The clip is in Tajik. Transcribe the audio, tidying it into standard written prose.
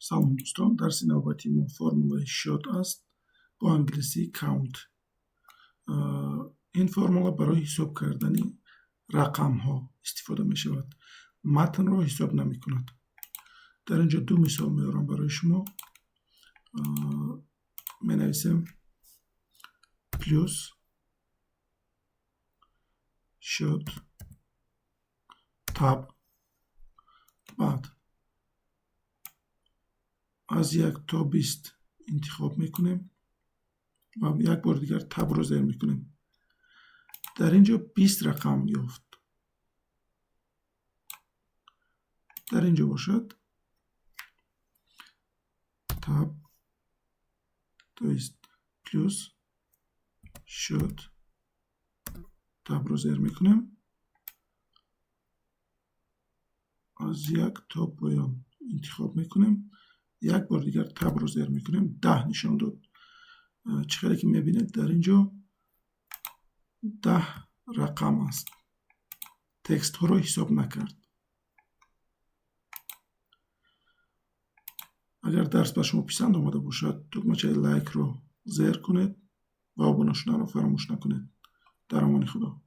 Салом, дӯстон! Дарси навбатии мо формулаи счёт аст, бо англисӣ count. Ин формула барои ҳисоб кардани рақамҳо истифода мешавад, матнро ҳисоб намекунад. Дар ин ҷо ду мисол меорам барои шумо. Менависем плюс счёт, tab, баъд аз 1 то 20 интихоб мекунем ва як бори дигар tab ро зер мекунем. Дар ин ҷо 20 рақам ёфт. Дар ин ҷо бошад tab, то есть плюс счёт, tab ро зер мекунем, аз 1 то поён интихоб мекунем, як бори дигар tab ро зер мекунем, 10 нишон дод. Чӣ хеле ки мебинед, дар ин ҷо 10 рақам аст, текстҳоро ҳисоб накард. Агар дарс ба шумо писанд омада бошад, тугмачаи лайкро зер кунед ва обуна шуданро фаромӯш накунед. Дар амони Худо.